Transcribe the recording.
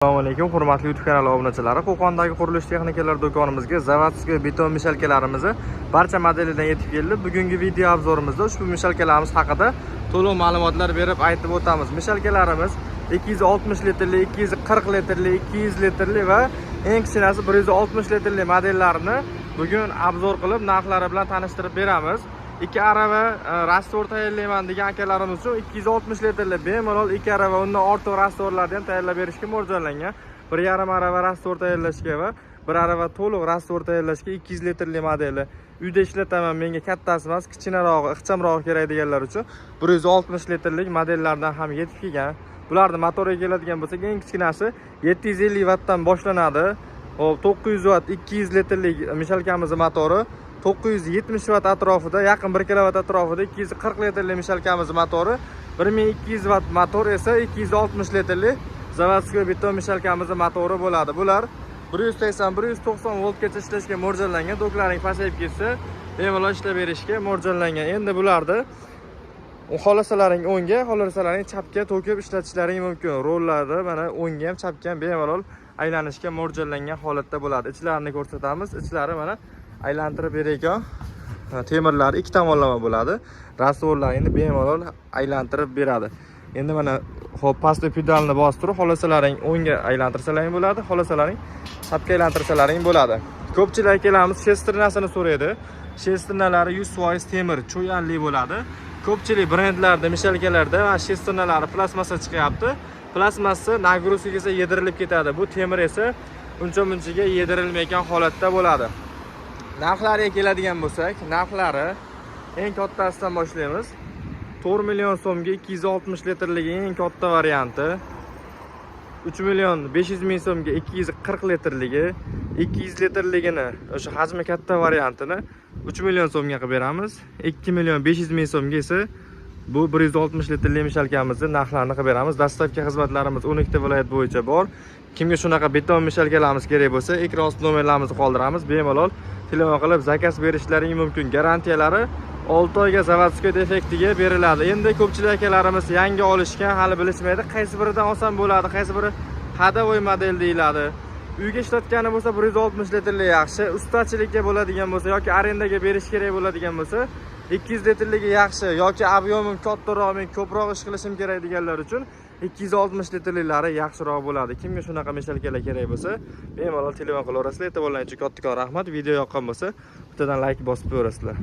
Assalomu alaykum, hurmatli YouTube kanali obunachilari. Qo'qondagi qurilish texnikalari do'konimizga заводской beton мешалка larimizni barcha modelidan yetib keldi. Bugungi video обзор imizda ushbu мешалка larimiz haqida to'liq ma'lumotlar berib aytib o'tamiz. Мешалка larimiz 260 litrli, 240 litrli, 200 litrli va eng kichkinasi 160 litrli modellarini bugun обзор qilib, narxlari bilan tanishtirib beramiz. Ikki arava раствор tayyorlayman degan akalarimiz uchun 260 litrli bemalol ikki arava, undan ortiq раствор larni ham tayyorlab berishga mo'ljallangan. 1,5 arava раствор tayyorlashga va bir arava to'liq раствор tayyorlashga 200 litrli modeli. Uyda ishlataman, menga kattasi emas, kichkinarog'i, ixchamrog'i kerak deganlar uchun 160 litrlik modellardan ham yetib kelgan. Bularni motoriga keladigan bo'lsak, eng kichkinasi 750 vattdan boshlanadi. Hop, 900 vatt 200 litrlik мешалка mizni motori, 970 vatt atrofida, yaqin 1 kilovat atrofida 240 litrli мешалка miz motori, 1200 vatt motor esa 260 litrli заводской beton мешалка mizni motori bo'ladi. Bular 180, 190 voltgacha ishlashga mo'ljallangan. Toklaring pasayib ketsa, bemalol ishlab berishga mo'ljallangan. Endi bularni xohlasalaring o'ngga, xohlasalaring chapga to'kib ishlatishlaring mumkin. Rollari mana o'ngga ham, chapga ham bemalol aylanishga mo'ljallangan holatda bo'ladi. Ichlarini ko'rsatamiz. Ichlari mana aylantirib berayotgan temirlari ikki tomonlama bo'ladi. Раствор laringni bemalol aylantirib beradi. Endi mana, hop, pastda pedalni bosib turib, xohlasalaring o'ngga aylantirsalaring bo'ladi, xohlasalaring chapga aylantirsalaring bo'ladi. Ko'pchilik akalarimiz шестерня sini so'raydi. Шестерня lari 100% temir, cho'yanli bo'ladi. Ko'pchilik brendlarda, мешалка larda mana шестерня lari plastmassa chiqyapti. Plastmassa нагрузка kelsa yedirilib ketadi. Bu temir esa uncha munchaga yedirilmayotgan holatda bo'ladi. Narxlariga keladigan bo'lsak, narxlari eng kattasidan boshlaymiz. 4 million so'mga 260 litrligi eng katta varianti. 3 million 500 ming so'mga 240 litrligi, 200 litrligini, o'sha hajmi katta variantini 3 million so'mga qilib beramiz. 2 million 500 ming so'mga esa bu 160 litrli мешалка mizni narxlarini qilib beramiz. Доставка xizmatlarimiz 12 ta viloyat bo'yicha bor. Kimga shunaqa beton мешалка larimiz kerak bo'lsa, ekran osti nomerlarimizni qoldiramiz. Bemalol telefon qilib заказ berishlaring mumkin. Garantiyalari 6 oyga заводской defektiga beriladi. Endi ko'pchilik akalarimiz yangi olishgan, hali bilishmaydi, qaysi biridan olsam bo'ladi, qaysi biri ходовой model deyiladi. Uyga ishlatgani bo'lsa 160 litrli yaxshi, ustachilikka bo'ladigan bo'lsa yoki arendaga berish kerak bo'ladigan bo'lsa 200 litrligi yaxshi yoki объем im kattaroq, men ko'proq ish qilishim kerak deganlar uchun 260 litrliklari yaxshiroq bo'ladi. Kimga shunaqa мешалка lar kerak bo'lsa, bemalol telefon qilaverasizlar. E'tiborlaringiz uchun kattakon rahmat. Video yoqqan bo'lsa, bittadan layk bosib qo'yaverasizlar.